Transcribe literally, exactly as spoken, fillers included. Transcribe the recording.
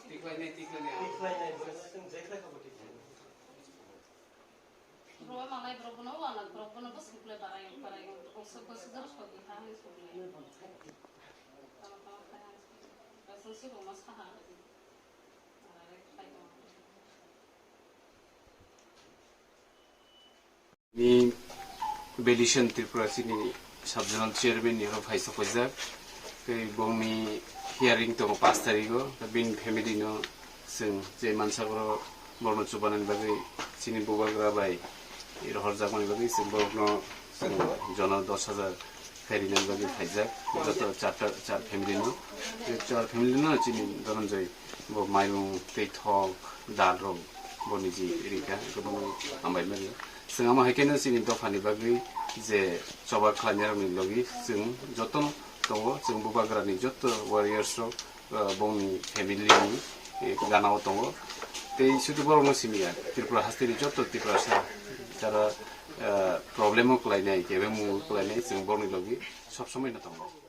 Tiklainai, tiklainai. Bro manai bro bono wana bro bono bwswk le barai barai kok se kok se jor sodi ha hai sodi. Tama tama khai hai sodi. Aswk se bo ma saha. Barai khai tong. Ni Belison Tripura chini sub zonal chairman ni horo phai sokojak. Tei bongni hearing tongo pash tarigo. Bini family no chwng je mansa boro borno chubanani bagwi chini bubagra bai rohorjakmani bagwi chwng borokno chwng jono dos hajar khairina bagwi phaijak joto charta char family no. Tei char family no chini Dhananjay bo mairung tei thok dal rok bo niji rika, eko bono hambai mari. Chwng amo hai kheno chini dophani bagwi je choba khlainai rokni logi chwng jotono tongo, chwng bubagrani joto warriors rok, ah, bongni family ni, eh, ganao tongo. Tei sudu borokno simi ya, Tripura hasteni joto Tiprasa jara, ah, problem o kwlainai, kebengmung o kwlainai, chwng borokni logi sob somoi no tongo.